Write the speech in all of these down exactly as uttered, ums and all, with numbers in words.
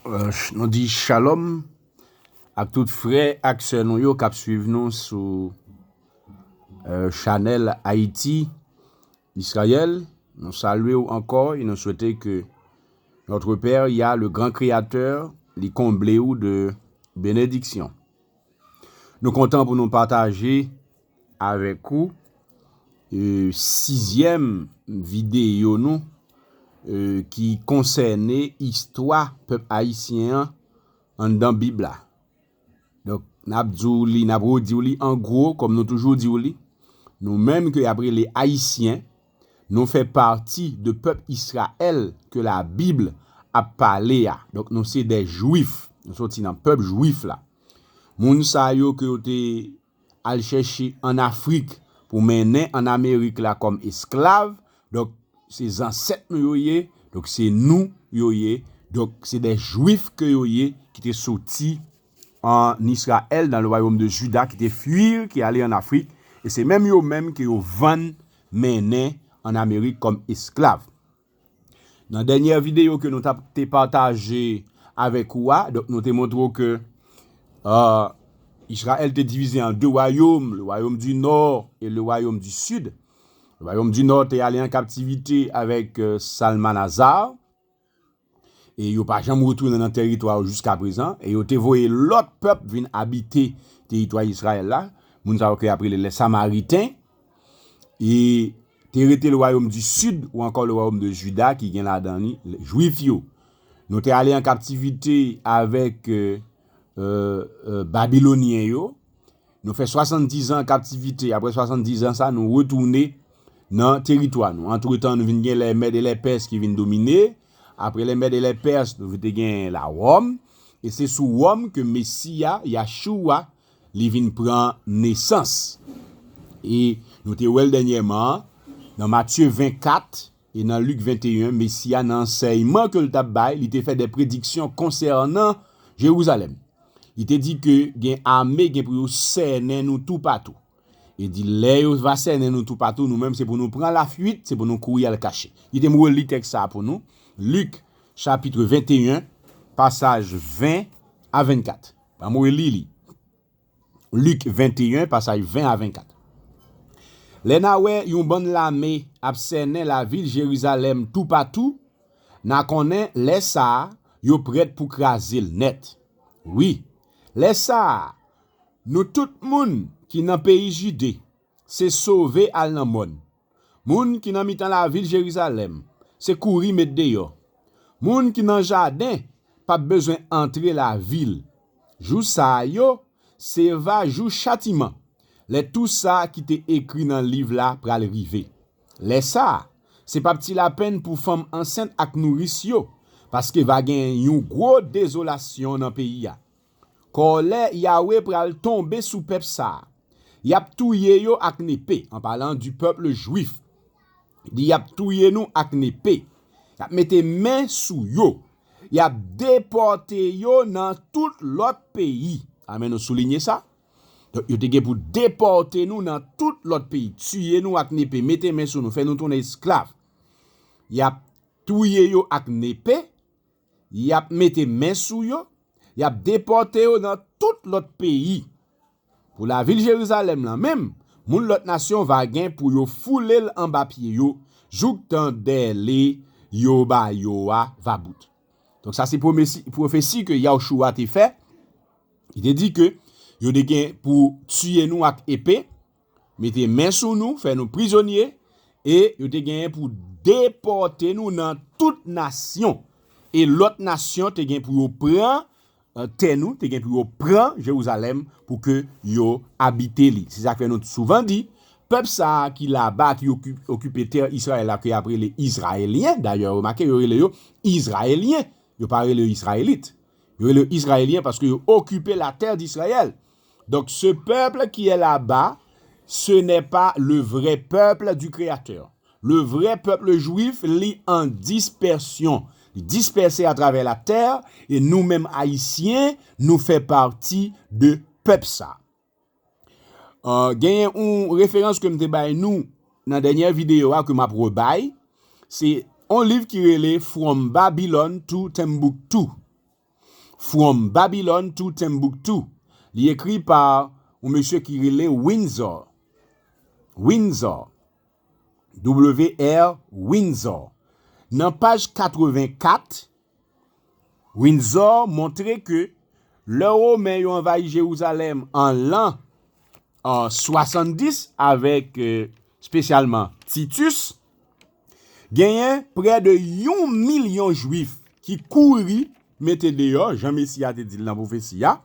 Euh, ch- nou di shalom ak tout frè ak sè nou yo k ap swiv nou sou euh, chanèl Ayiti Izrayèl. Nou salye w ankò e nou swete ke notre Père Yah, le grand créateur, li konble w de benediksyon. Nou kontan pou nou pataje avèk ou euh, sizyèm videyo nou euh, ki konsène istwa pèp ayisyen an anndan Bib la. Donk, n ap di w li, n ap redi w li an gwo, kòm nou toujou di w li. Nou menm ke y ap rele Ayisyen, nou fè pati de pèp Izrayèl ke Labib ap pale a. Donk, nou se de Jwif. Nou soti nan pèp Jwif la. Moun sa yo ke yo te al chèche ann Afrik pou mennen ann Amerik la kòm esklav. Donk, se zansèt nou yo ye. Donk, se nou yo ye. Donk, se de Jwif ke yo ye ki te soti ann Izrayèl, dans le royaume de Juda, ki te fui, ki ale ann Afrik. E se menm yo menm ke yo vann mennen ann Amerik kòm esklav. Nan dènyè videyo ke nou t ap te pataje avèk ou a, donk nou te montre w ke euh, Izrayèl te divize an de wayòm, le royaume du nord et le royaume du sud. Le royaume du nord te ale an kaptivite avèk euh, Salmanazar. E yo pa janm retounen nan tèritwa yo jiska prezan. E yo te voye lòt pèp vin abite tèritwa Izrayèl la. Moun sa yo ke y ap rele les Samaritains. E te rete le royaume du sud ou ankò le royaume de Juda ki gen ladan li Jwif yo. Nou te ale an kaptivite avèk euh, euh, euh, Babilonyen yo. Nou fè swasanndiz an an kaptivite. Apre swasanndiz an sa, nou retounen nan tèritwa nou. Antretan, nou vin gen les Mèdes et les Perses ki vin domine. Apre les Mèdes et les Perses, nou te gen la Wòm. E se sou Wòm ke Mesi a, Yachoua, li vin pran nesans. E nou te wè l dènyèman, nan Matye vennkat e nan Lik venteyen, Mesi a, nan ansèyman ke l t ap bay, li te fè de prediksyon konsènan Jerizalèm. Li te di ke gen ame gen pou yo sènen nou toupatou. E di, lè yo va sènen nou toupatou, nou menm, se pou nou pran lafwit, se pou nou kouri al kache. Kite m reli tèks sa a pou nou. Lik, chapitre venteyen, pasaj ven a vennkat. Ban m reli li. Lik venteyen, pasaj ven a vennkat. Lè n a wè yon bann lame ap sènen lavil Jerizalèm toupatou, n a konnen lè sa a, yo prèt pou kraze l nèt. Wi, lè sa a, nou tout moun ki nan peyi Jide, se sove al nan mòn. Moun ki nan mitan lavil Jerizalèm, se kouri met deyò. Moun ki nan jaden p ap bezwen antre lavil. Jou sa a yo, se va jou chatiman, lè tou sa ki te ekri nan liv la pral rive. Lè sa a, se p ap ti lapenn pou fanm ansent ak nouris yo, paske va gen yon gwo dezolasyon nan peyi a. Kòlè Yawe pral tonbe sou pèp sa a. Y ap touye yo ak nepe, an palan du pèp jwif. Di, y ap touye nou ak nepe. Y ap mete men sou yo. Y ap depòte yo nan tout lòt peyi. Amèn, nou soulinye sa. Donk, yo te gen pou depòte nou nan tout lòt peyi, tiye nou ak nepe, mete men sou nou, fè nou tounen esklav. Y ap touye yo ak nepe, y ap mete men sou yo, y ap depòte yo nan tout lòt peyi. Pou lavil Jerizalèm lan menm, moun lòt nasyon va gen pou yo foule l anba pye yo, jouktan dèle yo ba yo a va bout. Donk, sa se pwomesi- pwofesi ke Yahushua te fè. Li te di ke yo te gen pou tiye nou ak epe, mete men sou nou, fè nou prizonye, e yo te genyen pou depòte nou nan tout nasyon. E lòt nasyon te gen pou yo pran euh, tè nou, te gen pou yo pran Jerizalèm pou ke yo abite li. Se sa k fè nou souvan di, pèp sa a ki laba, ki oki- okipe tè Izrayèl la, ke y ap rele Izrayelyen, dayè, remake, yo rele yo Izrayelyen, yo pa rele yo Izrayelit. Yo rele yo Izrayelyen paske yo okipe la terre d'Israël. Donc, ce peuple qui est là-bas, ce n'est pas le vrai peuple du Créateur. Le vrai peuple juif, li an dispèsyon. Li dispèse atravè latè, e nou menm Ayisyen, nou fè pati de pèp sa. Euh, genyen yon referans ke m te bay nou nan dènyè videyo a ke m ap rebay. Se yon liv ki rele From Babylon to Timbuktu. From Babylon to Timbuktu. Li ekri pa yon mesye ki rele Windsor. Windsor. W R Windsor. Nan paj katrevenkat, Windsor montre ke lè Women yo anvayi Jerizalèm an lan an swasanndis avèk, eh, espesyalman Titus, genyen prè de yon milyon Jwif ki kouri mete deyò, jan Mesi a te di l nan pwofesi a,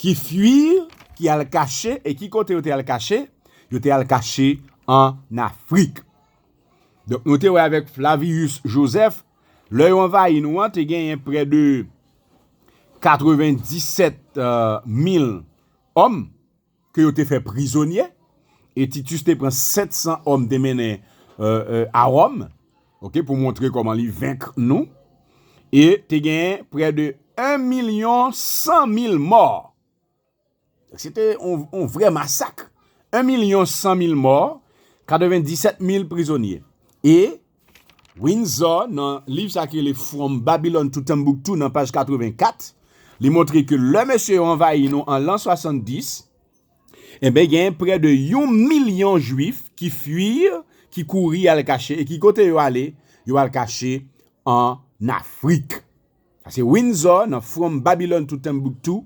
ki fui, ki al kache, e ki kote yo te al kache? Yo te al kache ann Afrik. Donk, nou te wè avèk Flavius Joseph, lè yo anvayi nou an, te genyen prè de katrevendisèt mil òm ke yo te fè prizonye, e Titus te pran sèt san òm te mennen, euh, euh, a Wòm, ok, pou montre kòman li venk nou, e te genyen prè de en milyon san mil mò. Se te yon, yon vrè masak. En milyon san mil mò, katrevendisèt mil prizonye. E Windsor, nan liv sa ki rele From Babylon to Timbuktu, nan paj katrevenkat, li montre ke lè mesye yo anvayi nou an lan swasanndis, enben, gen prè de yon milyon Jwif ki fui, ki kouri al kache, e ki kote yo ale? Yo al kache ann Afrik. Sa se Windsor nan From Babylon to Timbuktu,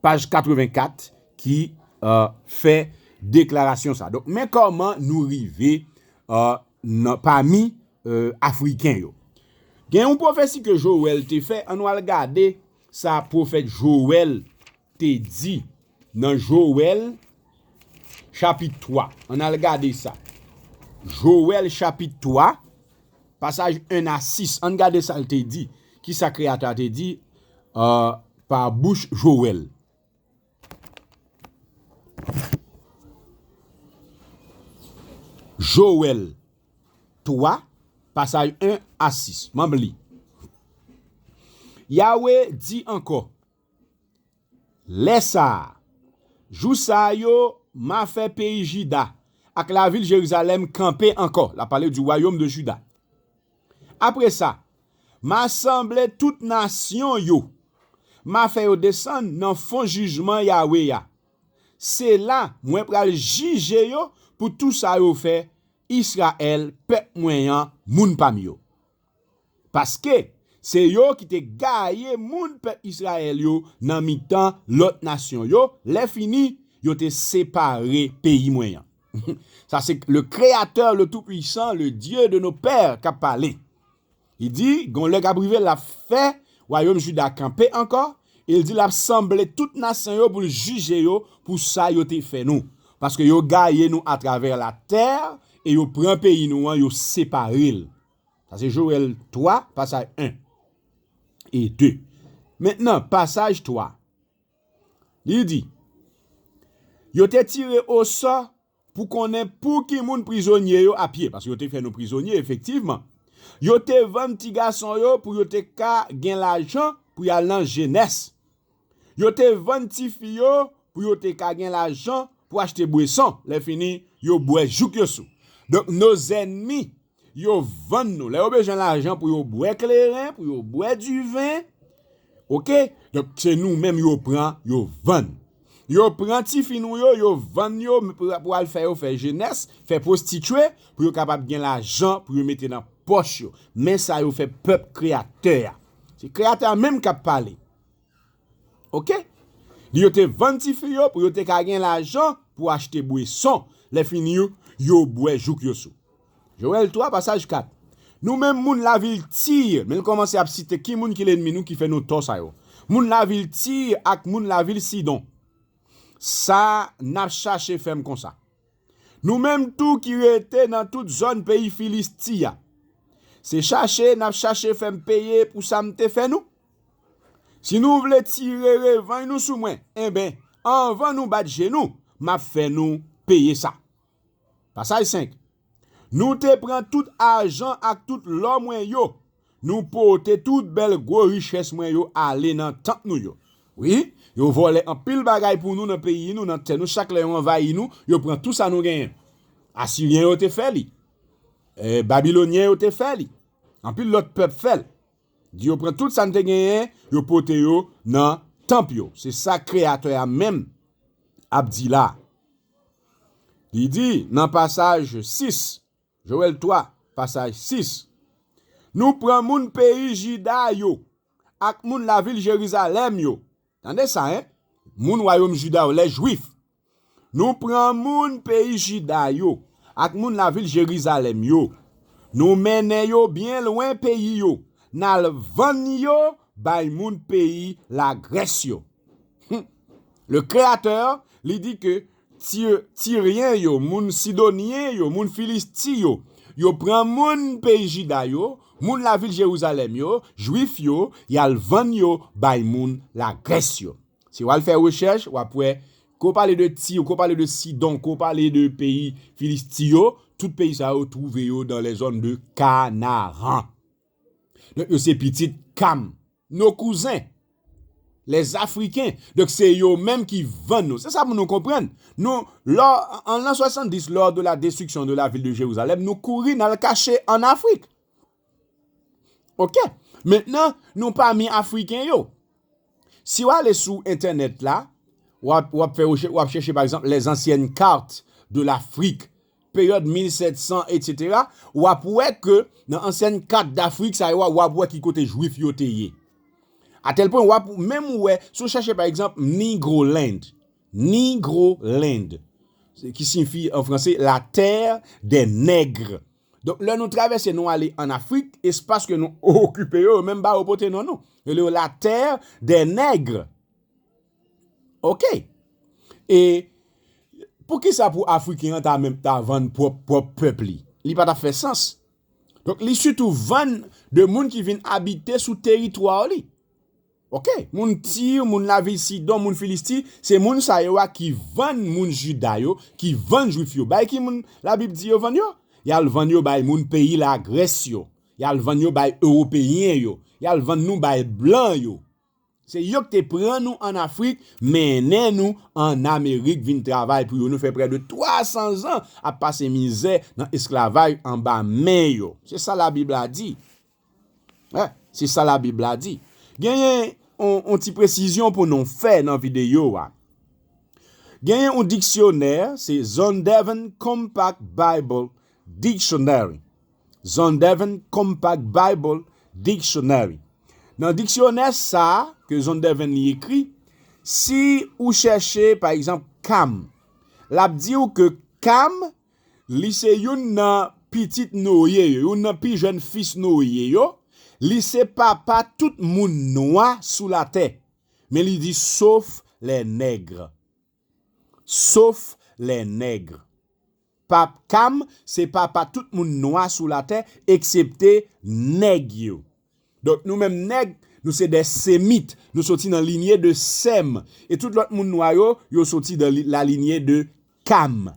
paj katrevenkat, ki, euh, fè deklarasyon sa. Donk, men kòman nou rive, euh, nan, pami, euh, Afriken yo. Gen yon pwofesi ke Jowèl te fè, ann nou al gade sa pwofèt Jowèl te di nan Jowèl chapit twa. Ann al gade sa. Jowèl chapit twa, pasaj en a sis. Ann gade sa l te di. Ki sa Kreyatè a te di, euh, pa bouch Jowèl? Jowèl twa, pasaj en a sis. M ap li. Yawe di ankò, lè sa a, jou sa a yo, m a fè peyi Jida ak lavil Jerizalèm kanpe ankò. L ap pale du royaume de Juda. Apre sa, m a sanble tout nasyon yo. M a fè yo desann nan fon jijman Yawe a. Se la mwen pral jije yo pou tou sa yo fè Izrayèl, pèp mwen an, moun pa m yo. Paske se yo ki te gaye moun pèp Izrayèl yo nan mitan lòt nasyon yo, lèfini, yo te separe peyi mwen an. Sa se le Créateur, le Tout-Puissant, le Dieu de nos pères k ap pale. Li di, gon lè k ap rive, l ap fè wayòm Jida kanpe ankò, e l di l ap sanble tout nasyon yo pou l jije yo pou sa yo te fè nou. Paske yo gaye nou atravè latè, e yo pran peyi nou an, yo separe l. Sa se Jowèl twa, pasaj en e de. Mentnan, pasaj twa. Li di, yo te tire osò pou konnen pou ki moun prizonye yo ap ye, paske yo te fè nou prizonye, efektivman. Yo te vann ti gason yo pou yo te ka gen lajan pou y al nan jenès. Yo te vann tifi yo pou yo te ka gen lajan pou achte bweson. Lèfini, yo bwè jouk yo sou. Donk, nos ennemis, yo vann nou. Lè yo bezwen lajan pou yo bwè kleren, pou yo bwè diven, oke? Donk, se nou menm yo pran, yo vann. Yo pran tifi nou yo, yo vann yo pou, pou al fè yo fè jenès, fè pwostitye, pou yo kapab gen lajan pou yo mete nan pòch yo. Men sa yo fè pèp Kreyatè a. Se Kreyatè a menm k ap pale. Oke? Li yo te vann tifi yo pou yo te ka gen lajan pou achte bweson. Lèfini yo, yo bwè jouk yo sou. Jowèl twa, pasaj kat. Nou menm moun lavil Tir, men l kòmanse ap site ki moun ki lènmi nou ki fè nou tò sa yo. Moun lavil Tir ak moun lavil Sidon. Sa n ap chache fè m konsa. Nou menm tou ki rete nan tout zòn peyi Filisti a. Se chache n ap chache fè m peye pou sa m te fè nou? Si nou vle tire revanj nou sou mwen, enben, anvan nou bat je nou, m ap fè nou peye sa. Pasaj senk. Nou te pran tout ajan ak tout lò mwen yo. Nou pote tout bèl gwo richès mwen yo ale nan tant nou yo. Wi, yo vòlè anpil bagay pou nou nan peyi nou, nan tè nou, chak lè yo anvayi nou, yo pran tout sa nou genyen. Asiryen yo te fè li. Eh, Babilonyen yo te fè li. Anpil lòt pèp fè l. Di yo pran tout sa n te genyen, yo pote yo nan tanp yo. Se sa Kreyatè a menm ap di la. Li di nan pasaj sis, Jowèl twa, pasaj sis, nou pran moun peyi Jida yo ak moun lavil Jerizalèm yo. Tande sa, en? Moun wayòm Jida yo, lè Jwif. Nou pran moun peyi Jida yo ak moun lavil Jerizalèm yo. Nou mennen yo byen lwen peyi yo. N al vann yo bay moun peyi Lagrès yo. Hmm. Le Kreyatè, li di ke Ti-, Tiryen yo, moun Sidonyen yo, moun Filisti yo, yo pran moun peyi Jida yo, moun lavil Jerizalèm yo, Jwif yo, y al vann yo bay moun Lagrès yo. Si w al fè rechèch, w ap wè, ke w pale de Ti, ke w pale de Sidon, ke w pale de peyi Filisti yo, tout peyi sa yo twouve yo dans les zones de Canaan. Donk, yo se pitit Kam, nos cousins, les Africains. Donk, se yo menm ki vann nou. Se sa pou nou konprann. Nou, lò, an l'an soixante-dix, lors de la destruction de la ville de Jérusalem, nou kouri n al kache an Afrik. Oke? Mentnan, nou pami Afriken yo. Si w ale sou entènèt la, w ap, w ap fè rechè-, w ap chèche, pa egzanp, les anciennes cartes de l'Afrique, peryòd mil sèt san, etsetera, w ap wè ke nan ansyen kat Dafrik sa yo a, w ap wè ki kote Jwif yo te ye. A tèl pwen, w ap menm wè, si w chèche, pa egzanp, Negroland, Negroland, ki siyifi an franse la terre des nègres. Donk, lè nou travèse, nou ale an Afrik, espas ke nou okipe yo, yo menm ba yo pote non nou. Yo rele yo la terre des nègres. Oke. E poukisa pou Afriken an ta menm ta vann pwòp, pwòp pèp li? Li pa t ap fè sans. Donk, li sitou vann de moun ki vin abite sou teritwa li. Oke, moun Tir, moun lavil Sidon, moun Filisti, se moun sa yo a ki vann moun Jida yo, ki vann Jwif yo. Bay ki moun Labib di yo vann yo? Y al vann yo bay moun peyi Lagrès yo. Y al vann yo bay Ewopeyen yo. Y al vann nou bay blan yo. Se yo ki te pran nou an Afrik, mennen nou an Amerik, vin travay pou yo. Nou fè prè de twa san zan ap pase mizè nan esklavaj anba men yo. Se sa Labib la di. Wi, se sa Labib la di. Genyen on, on ti presizyon pou nou fè nan videyo a. Genyen on diksyonè, se Zondervan Compact Bible Dictionary. Zondervan Compact Bible Dictionary. Nan diksyonè sa a ke Zondervan li ekri, si ou chèche, pa egzanp, Kam, l ap di w ke Kam, li se youn nan pitit Noye yo, youn nan pi jèn fis Noye yo, li se papa tout moun nwa sou latè. Men li di, sauf les nègres. Sauf les nègres. Pap Kam se papa tout moun nwa sou latè, eksepte nèg yo. Donk, nou menm nèg, nou se de Semit. Nou soti nan linye de Sèm. E tout lòt moun nwa yo, yo soti de li-, la linye de Kam.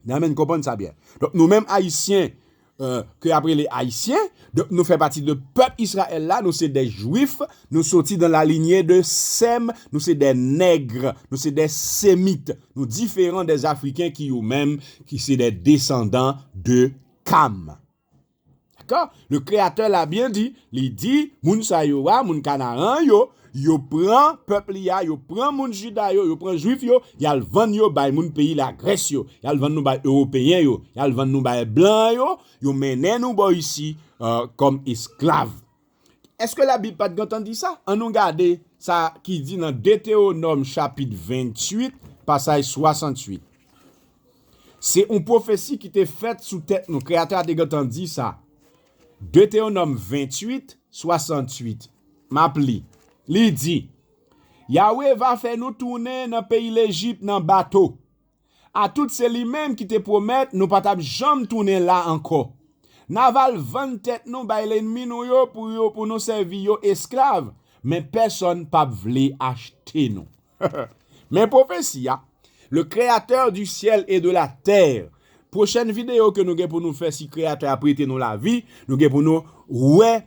N amenn konprann sa byen. Donk, nou menm Ayisyen, euh, ke y ap rele Ayisyen, donk, nou fè pati de pèp Izrayèl la, nou se de Jwif, nou soti dan la linye de Sèm, nou se de nèg, nou se de Semit. Nou diferan de Afriken ki yo menm, ki se de desandan de Kam. Dakò? Le Kreyatè la byen di, li di, moun sa yo a, moun Kanaran yo, yo pran pèp li a, yo pran moun Jida yo, yo pran Jwif yo, y al vann yo bay moun peyi Lagrès yo, y al vann nou bay Ewopeyen yo, y al vann nou bay blan yo, yo mennen nou bò isi, euh, kòm esklav. Èske Labib pa t gentan di sa? Ann nou gade sa ki di nan Detewonòm chapit venntuit, pasaj swasanntuit. Se yon pwofesi ki te fèt sou tèt nou. Kreyatè a te gentan di sa. Detewonòm venntuit, swasanntuit. M ap li. Li di, Yawe va fè nou tounen nan peyi Lejip nan bato. A tout se li menm ki te pwomèt nou pa t ap janm tounen la ankò. N a va al vann tèt nou bay lènmi nou yo pou yo, pou nou sèvi yo esklav, men pèsonn p ap vle achte nou. Men pwofesi a, le Créateur du ciel et de la terre. Pwochèn videyo ke nou gen pou nou fè, si Kreyatè a prete nou lavi, nou gen pou nou wè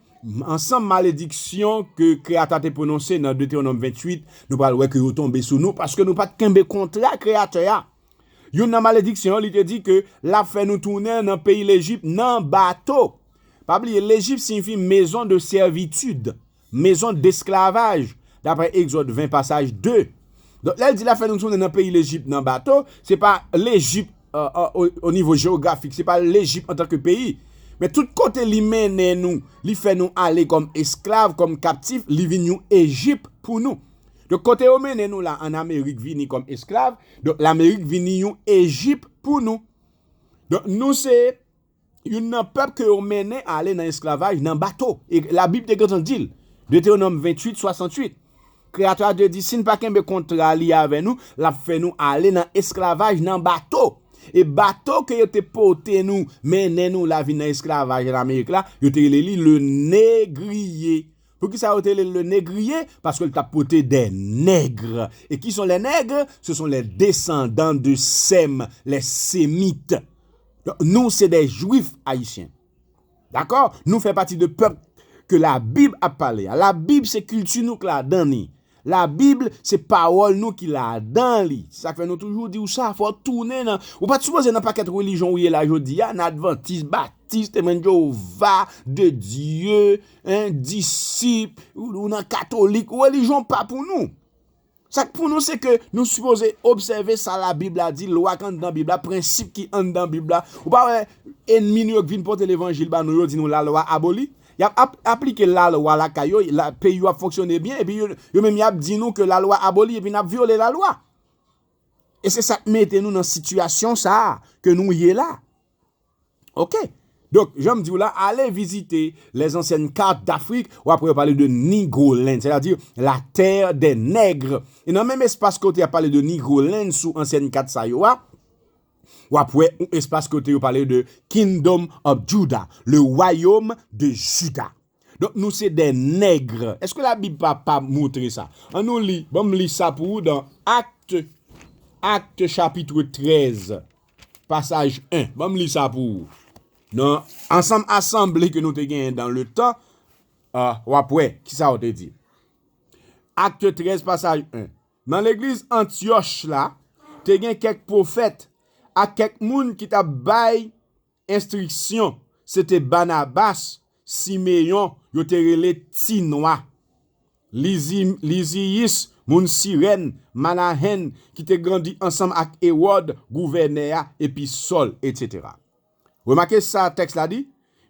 ansanm malediksyon ke Kreyatè a te pwononse nan Detewonòm venntuit, nou pral wè ke yo tonbe sou nou paske nou pa t kenbe kontra Kreyatè a. Youn nan malediksyon yo, li te di ke l ap fè nou tounen nan peyi Lejip nan bato. Pa bliye, Lejip siyifi maison de servitude, maison d'esclavage, daprè Egzòd ven, pasaj de. Donk, lè l di l ap fè nou tounen nan peyi Lejip nan bato, se pa Lejip, euh, euh, o, o nivo jewografik, se pa Lejip antanke peyi. Men tout kote li mennen nou, li fè nou ale kòm esklav, kòm kaptif, li vin yon Ejip pou nou. Donk, kote yo mennen nou la, ann Amerik, vini kòm esklav, donk, Lamerik vini yon Ejip pou nou. Donk, nou se youn nan pèp ke yo mennen ale nan esklavaj nan bato. E Labib te gentan di l. Detewonòm venntuit, swasanntuit. Kreyatè a te di, si n pa kenbe kontra li avè nou, l ap fè nou ale nan esklavaj nan bato. E bato ke yo te pote nou, mennen nou la vin nan esklavaj an Amerik la, yo te rele li le négrier. Poukisa yo te rele l le négrier? Paske l t ap pote des nègres. Et qui sont les nègres? Ce sont les descendants de Sem, les Sémites. Donk, nou se de Jwif ayisyen. Dakò? Nou fè pati de pèp ke Labib ap pale a. Labib se kilti nou k ladan li. Labib se pawòl nou ki ladan li. Se sa k fè nou toujou di w sa, fò w tounen nan. Ou pa t sipoze nan pakèt relijyon ou ye la jodi a, nan advantis, batis, Temwen Jewova, de Dye, en, disip, ou, ou nan katolik, relijyon pa pou nou. Sa k pou nou, se ke nou sipoze obsève sa Labib la di, lwa k anndan Bib la, prensip ki anndan Bib la. Ou pa wè ènmi nou yo k vin pote levanjil ba nou, yo di nou lalwa aboli. Y ap ap-, aplike lalwa lakay yo, la, peyi yo ap fonksyone byen, epi yo, yo menm y ap di nou ke lalwa aboli, epi n ap vyole lalwa. E se sa k mete nou nan sitiyasyon sa a ke nou ye la. Oke. Donk, jan m di w la, ale vizite les anciennes cartes d'Afrique, w ap wè yo pale de Nigroland, c'est-à-dire la terre des nègres. E nan menm espas kote y ap pale de Nigroland sou ansyen kat sa yo a, w ap wè yon espas kote yo pale de Kingdom of Judah, le royaume de Juda. Donk, nou se des nègres. Èske Labib pa, pa montre sa? Ann nou li, ban m li sa pou ou dans Actes, Actes chapitre treize, pasaj en. Ban m li sa pou ou. Nan ansanm asanble ke nou te genyen dans le temps, ah, w ap wè, kisa yo te di. Actes treize, pasaj en. Nan legliz Antyòch la, te gen kèk pwofèt ak kèk moun ki t ap bay enstriksyon. Se te Banabas, Simeyon, yo te rele Ti Nwa, Lizi-, Liziyis, moun Sirèn, Manahen, ki te grandi ansanm ak Ewòd, gouvènè a, epi Sòl, etsetera. Remake sa tèks la di.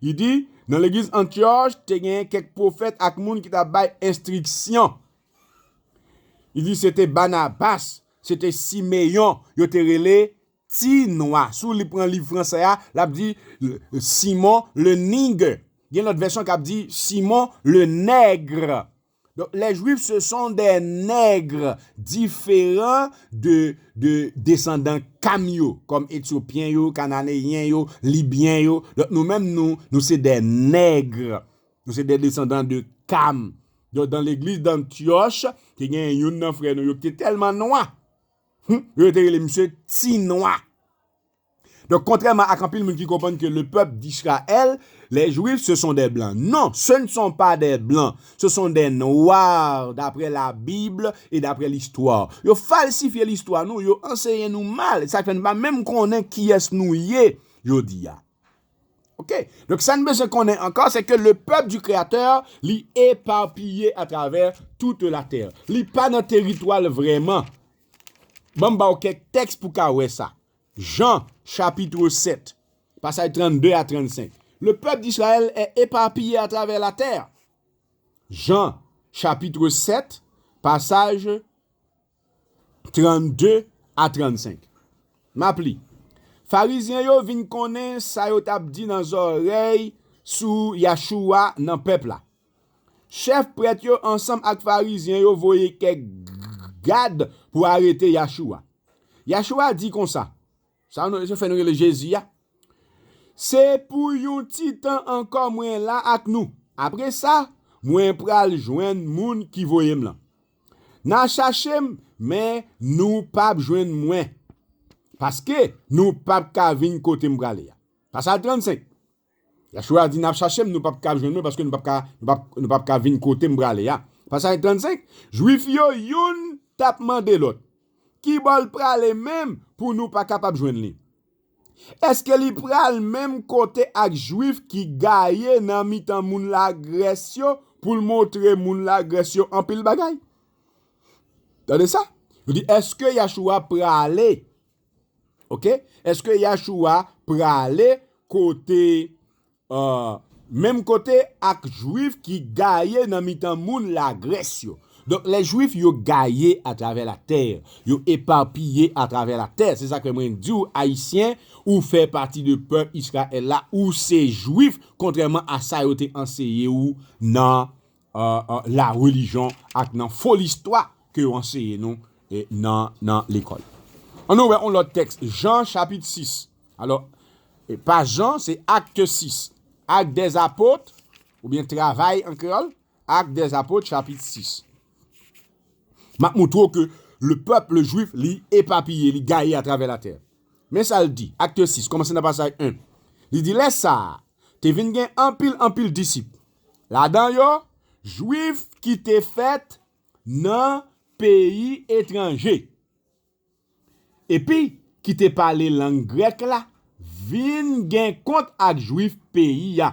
Li di, nan legliz Antyòch, te gen kèk pwofèt ak moun ki t ap bay enstriksyon. Li di, se te Banabas, se te Simeyon, yo te rele Ti Nwa. Si w li pran liv fransè a, l ap di, euh, Simon le Nègre. Gen lòt vèsyon k ap di Simon le Nègre. Donk, les Juifs, ce sont des nègres différents de, de desandan Kam yo, kòm Etyopyen yo, Kananeyen yo, Libyen yo. Donk, nou menm, nou, nou se des nègres. Nou se des descendants de Kam. Donk, dans l'église d'Antioche, te gen youn nan frè nou yo ki te tèlman nwa. Hum, yo te rele misye Ti Nwa. Donk, kontrèman ak anpil moun ki konprann ke le peuple d'Israël, les Juifs, ce sont des blancs. Non, ce ne sont pas des blancs. Ce sont des noirs, d'après la Bible et d'après l'histoire. Yo falsifye listwa nou, yo anseye nou mal. Sa fè nou pa menm konnen kiyès nou ye jodi a. Oke? Donk, sa n bezwen konnen ankò, se ke le peuple du Créateur, li éparpillé à travers toute la terre. Li pa nan teritwa l vrèman. Ban m ba w kèk tèks pou ka wè sa. Jean, chapitre sept, pasaj trannde a trannsenk. Le peuple d'Israël est éparpillé à travers la terre. Jean, chapitre sept, pasaj trannde a trannsenk. M ap li. Farizyen yo vin konnen sa yo t ap di nan zòrèy sou Yachoua nan pèp la. Chèf prèt yo ansanm ak Farizyen yo voye kèk gad pou arete Yachoua. Yachoua di konsa, sa nou, sa fè nou rele Jezi a. Se pou yon ti tan ankò mwen la ak nou. Apre sa, mwen pral jwenn moun ki voye m lan. N a chache m, men nou p ap jwenn mwen. Paske nou p ap ka vin kote m prale a. Pasaj trannsenk. Yachoua di, n ap chache m, nou p ap ka jwenn mwen, paske nou p ap ka, nou p ap, nou p ap ka vin kote m prale a. Pasaj trannsenk. Jwif yo youn t ap mande lòt, ki bò l prale menm pou nou pa kapab jwenn li? Èske li pral menm kote ak Jwif ki gaye nan mitan moun Lagrès yo pou l montre moun Lagrès yo anpil bagay? Tande sa? Yo di, èske Yachoua prale? Oke? Èske Yachoua prale kote, euh, menm kote ak Jwif ki gaye nan mitan moun Lagrès yo? Donk, lè Jwif yo gaye atravè latè, yo epapiye atravè latè. Se sa ke mwen di w, Ayisyen, ou fè pati de pèp Izrayèl la, ou se Jwif, kontrèman a sa yo te anseye w nan, euh, euh, la relijyon ak nan fo listwa ke yo anseye nou, e, nan, nan lekòl. Ann nou wè yon lòt tèks, Jan chapit sis. Alò, e, pa Jan, se Acte six. Actes des Apôtres, oubyen Travay an kreyòl, Actes des Apôtres, chapit sis. M ap moutre w ke le pèp jwif, li epapiye, li gaye atravè latè. Men sa l di, Acte six, kòmanse nan pasaj en. Li di, lè sa a, te vin gen anpil, anpil disip. Ladan yo, Jwif ki te fèt nan peyi etranje. Epi, ki te pale lang grèk la, vin gen kont ak Jwif peyi a.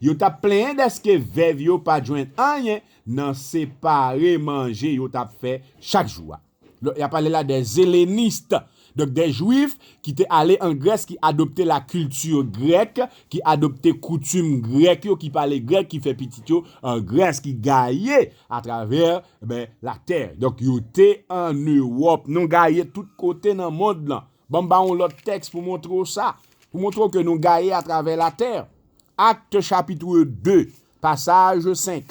Yo t ap plenyen dèske vèv yo pa t jwenn anyen nan separe manje yo t ap fè chak jou a. Donk, y ap pale la des hellénistes. Donk, des Jwif ki te ale an Grès, ki adopte la kilti grèk, ki adopte koutim grèk yo, ki pale grèk, ki fè pitit yo an Grès, ki gaye atravè, ben, latè. Donk, yo te an Ewòp. Nou gaye tout kote nan mond lan. Ban m ba w yon lòt tèks pou montre w sa. Pou montre w ke nou gaye atravè latè. Actes chapitre deux, passage cinq.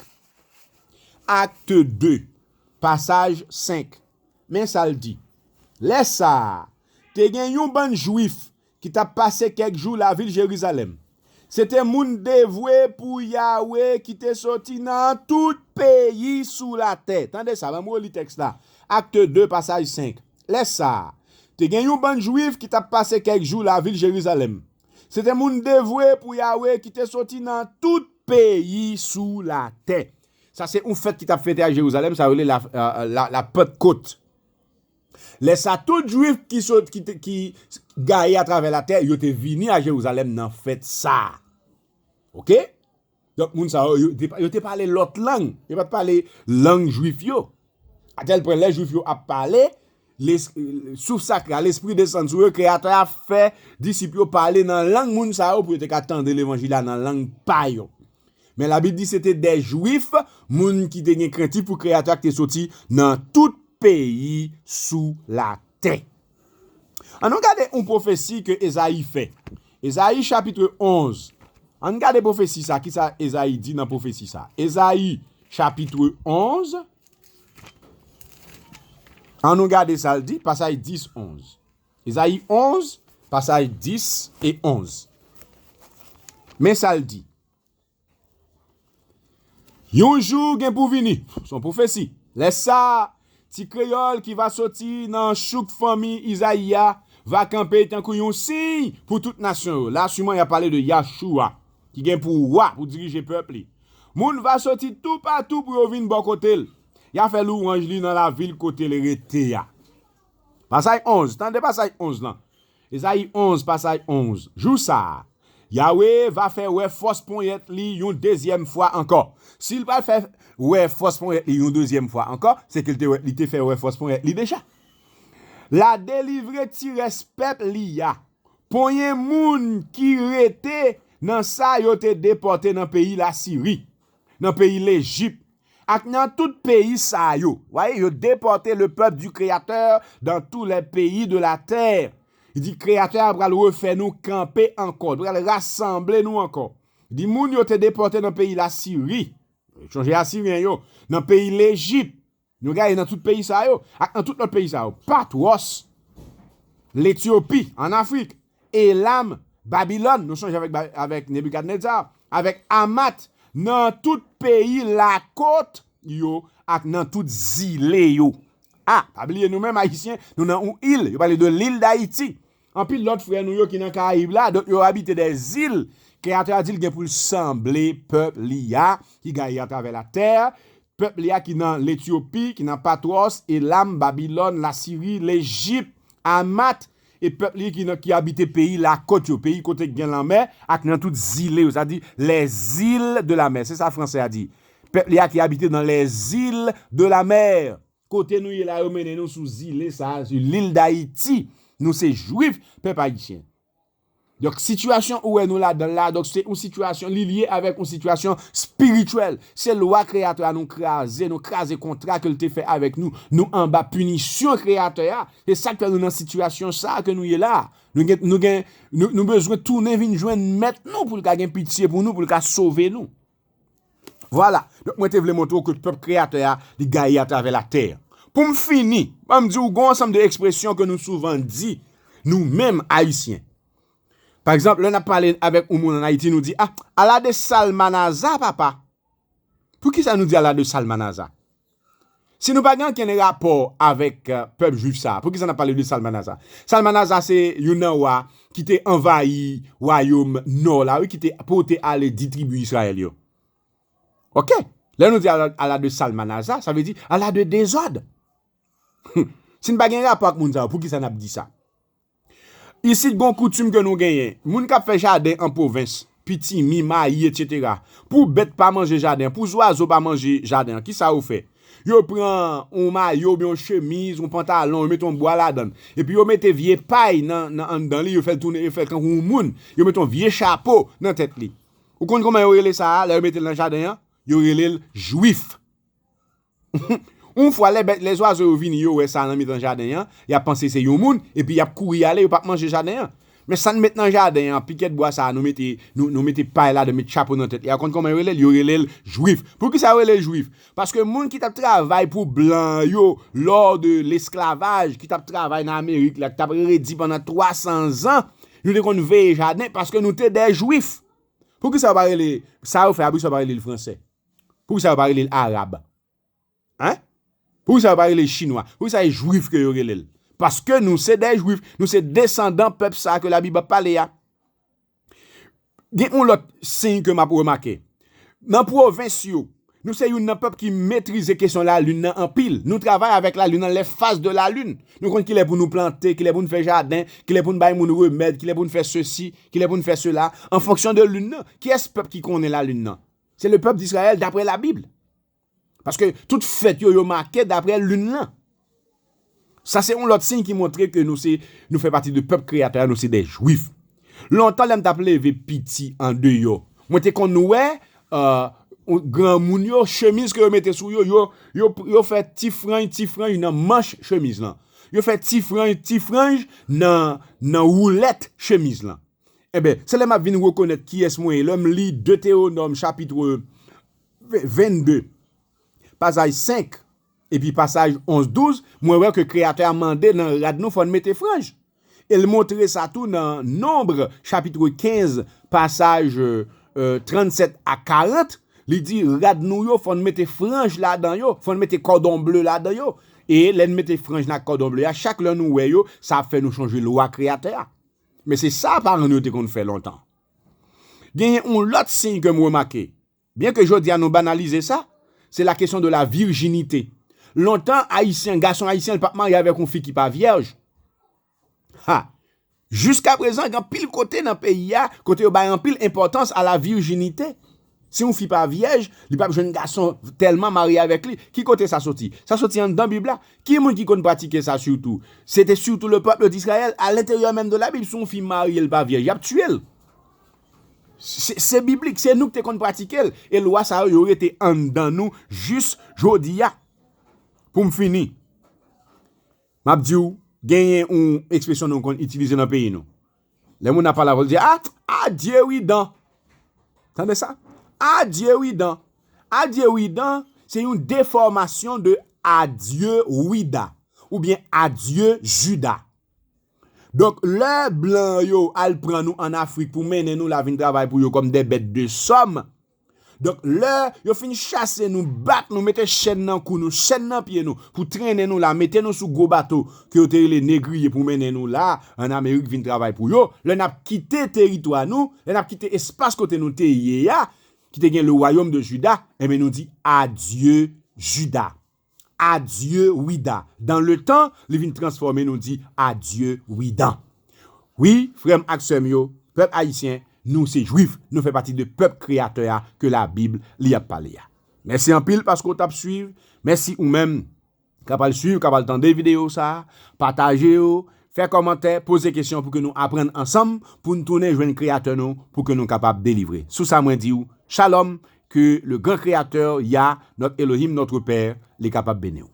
Acte deux, passage cinq. Men sa l di. Lè sa a, te gen yon bann Jwif ki t ap pase kèk jou lavil Jerizalèm. Se te moun devwe pou Yawe ki te soti nan tout peyi sou latè. Tande sa, ban m reli tèks la. Acte deux, passage cinq. Lè sa a, te gen yon bann Jwif ki t ap pase kèk jou lavil Jerizalèm. Se te moun devwe pou Yawe ki te soti nan tout peyi sou latè. Sa se yon fèt ki t ap fete a Jerizalèm, sa yo rele la, euh, la, la Pantkot. Lè sa, tout Jwif ki sot, ki, te- ki gaye atravè latè, yo te vini a Jerizalèm nan fèt sa a. Oke? Donk, moun sa yo, yo te, yo te pale lòt lang. Yo pa t pale lang Jwif yo. Atèl pwen, lè Jwif yo ap pale, les- souf sakre a, Lespri desann sou yo, Kreyatè a fè disip yo pale nan lang moun sa yo pou yo te ka tande levanjil la nan lang pa yo. Men Labib di se te de Jwif, moun ki te gen krentif pou Kreyatè a ki te soti nan tout peyi sou latè. Ann nou gade yon pwofesi ke Ezayi fè. Ezayi chapit onz. Ann gade pwofesi sa, ki sa Ezayi di nan pwofesi sa. Ezayi chapit onz. Ann nou gade sa l di, pasaj dis, onz. Ezayi onz, pasaj dis e onz. Men sa l di. Yon jou gen pou vini, se yon pwofesi. Lè sa a, ti kreyòl ki va soti nan chouk fanmi Izayi a va kanpe tankou yon siy pou tout nasyon yo. La, siman, y ap pale de Yachoua, ki gen pou wa, pou dirije pèp li. Moun va soti toupatou pou yo vin bò kote l. Y a fè louwanj li nan lavil kote l rete a. Pasaj onz, tande pasaj onz lan. Ezayi onz, pasaj onz. Jou sa a, Yawe va fè wè fòs ponyèt li yon dezyèm fwa ankò. Si l pral fè wè fòs ponyèt li yon dezyèm fwa ankò, se ke l te wè, li te fè wè fòs ponyèt li deja. L a delivre ti rès pèp li a. Ponyen moun ki rete nan sa yo te depòte nan peyi Lasiri, nan peyi Lejip, ak nan tout peyi sa yo. Waye, yo depòte le peuple du Créateur dans tous les pays de la terre. Li di, Kreyatè a pral refè nou kanpe ankò, pral rasanble nou ankò. Li di, moun yo te depòte nan peyi Lasiri, sonje Asiryen yo, nan peyi Lejip, nou gaye nan tout peyi sa yo, ak nan tout lòt peyi sa yo, Patwòs, Letyopi, ann Afrik, Elam, Babilòn, nou sonje avèk, Ba- avèk Nebikadneza, avèk Amat, nan tout peyi lakòt yo, ak nan tout zile yo. A, pa bliye nou menm Ayisyen, nou nan yon il, yo pale de l'île d'Haïti. Anpil lòt frè nou yo ki nan Karayib la, donk yo abite de zil. Kreyatè a di l gen pou l sanble pèp li a, ki gaye atravè latè, pèp li a ki nan Letyopi, ki nan Patwòs, Elam, Babilòn, Lasiri, Lejip, Amat, e pèp li ki, nan, ki abite peyi lakòt yo, peyi kote k gen lanmè, ak nan tout zile yo, sa di les îles de la mer. Se sa franse a di. Pèp li a ki abite dans les îles de la mer. Kote nou ye la, yo mennen nou sou zile sa, sou lil Dayiti. Nou se Jwif, pèp ayisyen. Donk, sitiyasyon ou wè nou ladan la, donk, se yon sitiyasyon, li lye avèk yon sitiyasyon espirityèl. Se lwa Kreyatè a nou kraze, nou kraze kontra ke l te fè avèk nou. Nou anba pinisyon Kreyatè a. Se sa k fè nou nan sitiyasyon sa a ke nou ye la. Nou gen, nou gen, nou, nou bezwen tounen vin jwenn Mèt nou pou l ka gen pitye pou nou, pou l ka sove nou. Vwala. Donk, mwen te vle montre w ke pèp Kreyatè a, li gaye atravè latè. Pou m fini, ban m di w, gon ansanm de ekspresyon ke nou souvan di, nou menm Ayisyen. Pa egzanp, lè n ap pale avèk yon moun ann Ayiti, nou di, ah, ala de Salmanaza, papa. Poukisa nou di ala de Salmanaza? Si nou pa gen okenn rapò avèk, euh, pèp jwif sa a, poukisa n ap pale de Salmanaza? Salmanaza se youn nan wa ki te anvayi wayòm nò la, wi, ki te pote ale di tribi Izrayèl yo. Oke? Lè nou di ala, ala de Salmanaza, sa vle di ala de dezòd. Si n pa gen rapò ak moun sa yo, poukisa n ap di sa? Isit, gon koutim ke nou genyen. Moun k ap fè jaden an pwovens, pitimi, mayi, etsetera. Pou bèt pa manje jaden an, pou zwazo pa manje jaden an, kisa yo fè? Yo pran yon mayo oubyen yon chemiz, yon pantalon, yo mete yon bwa ladan l. Epi yo mete vye pay nan, nan anndan li, yo fè l tounen, yo fè l kankou yon moun. Yo mete yon vye chapo nan tèt li. Ou konn kòman yo rele sa a, lè yo mete l nan jaden an? Yo rele l jwif. Yon fwa, lè bèt, lè zwazo yo vini, yo wè sa nan mitan jaden an, y ap panse se yon moun, epi y ap kouri ale, yo p ap manje jaden an. Men sa n met nan jaden an, pikèt bwa sa a, nou mete, nou, nou mete pay ladan, met chapo nan tèt li. A konn kòman yo rele l? Yo rele l jwif. Poukisa yo rele l jwif? Paske moun ki t ap travay pou blan yo, lò de lesklavaj, ki t ap travay nan Amerik la, ki t ap redi pandan twa san zan, nou te konn veye jaden paske nou te de jwif. Poukisa yo pa rele, sa yo fè a, poukisa yo pa rele l fransè? Poukisa yo pa rele l arab? Hein? Poukisa yo pa rele l chinwa? Poukisa se jwif ke yo rele l? Paske nou se de jwif, nou se desandan pèp sa ke Labib ap pale a. Gen yon lòt siy ke m ap remake. Nan pwovens yo, nou se youn nan pèp ki metrize kesyon lalin nan anpil. Nou travay avèk lalin nan, les phases de la lune. Nou konn kilè pou nou plante, kilè pou nou fè jaden, kilè pou nou bay moun remèd, kilè pou nou fè sesi, kilè pou nou fè sela, an fonksyon de lin nan. Kiyès pèp ki konnen lalin nan? Se le pèp d'Izrayèl, daprè Labib. Paske tout fèt yo, yo make daprè lin nan. Sa se yon lòt siy ki montre ke nou se, nou fè pati de pèp Kreyatè a, nou se de jwif. Lontan, lè m t ap leve piti andeyò, mwen te konn wè, euh, granmoun yo, chemiz ke yo mete sou yo, yo, yo, yo fè ti franj, ti franj nan manch chemiz lan. Yo fè ti franj, ti franj nan, nan woulèt chemiz lan. Enben, se lè m ap vin rekonèt kiyès mwen ye, lè m li Detewonòm chapit vennde, pasaj senk, epi pasaj onz, douz, mwen wè ke Kreyatè a mande nan rad nou fò n mete franj. E l montre sa tou nan Nonb chapit kenz, pasaj, euh, trannsèt a karant, li di rad nou yo, fò n mete franj ladan yo, fò n mete kòdon ble ladan yo. E lè n mete franj nan kòdon ble a, chak lè nou wè yo, sa ap fè nou chonje lwa Kreyatè a. Men se sa paran nou yo te konn fè lontan. Genyen yon lòt siy ke m remake. Byen ke jodi a nou banalize sa, se la kesyon de la virjinite. Lontan, Ayisyen, gason ayisyen, li p ap marye avèk yon fi ki pa vyèj. Ha! Jiskaprezan, gen anpil kote nan peyi a, kote yo bay anpil enpòtans a la virjinite. Si yon fi pa vyèj, li p ap jwenn gason tèlman marye avèk li. Ki kote sa soti? Sa soti anndan Bib la. Ki moun ki konn pratike sa sitou? Se te sitou le peuple d'Israël, à l'intérieur même de la Bible, si yon fi marye, l pa vyèj, y ap tiye l. Se, se biblik, se nou ki te konn pratike l. E lwa sa yo, yo rete anndan nou jis jodi a. Pou m fini, m ap di w, genyen yon ekspresyon nou konn itilize nan peyi nou. Lè moun ap pale avè w, l di, ah, adye wi dan. Tande sa? Adye wi dan. Adye wi dan, se yon defòmasyon de adye wi da, oubyen adye Jida. Donk, lè blan yo al pran nou ann Afrik pou mennen nou la vin travay pou yo kòm de bèt de sòm, donk, lè yo fin chase nou, bat nou, mete chèn nan kou nou, chèn nan pye nou, pou trennen nou la, mete nou sou gwo bato ke yo te rele negriye pou mennen nou la, ann Amerik vin travay pou yo, lè n ap kite teritwa nou, lè n ap kite espas kote nou te ye a, ki te gen le royaume de Juda, enben nou di, adye Jida. Adye Wida. Dan le tan, li vin transfòme, nou di, adye Widan. Wi, frè m ak sè m yo, pèp ayisyen, nou se jwif, nou fè pati de pèp kreyatè a ke Labib li ap pale a. Mèsi anpil paske w t ap swiv. Mèsi ou menm k ap al swiv, k ap al tande videyo sa a, pataje yo, fè kòmantè, poze kesyon pou ke nou aprann ansanm, pou n tounen jwenn kreyatè nou, pou ke nou kapab delivre. Sou sa mwen di w, shalom, ke le gran kreyatè, Yah, notre Elohim, notre Père, li kapab beni w.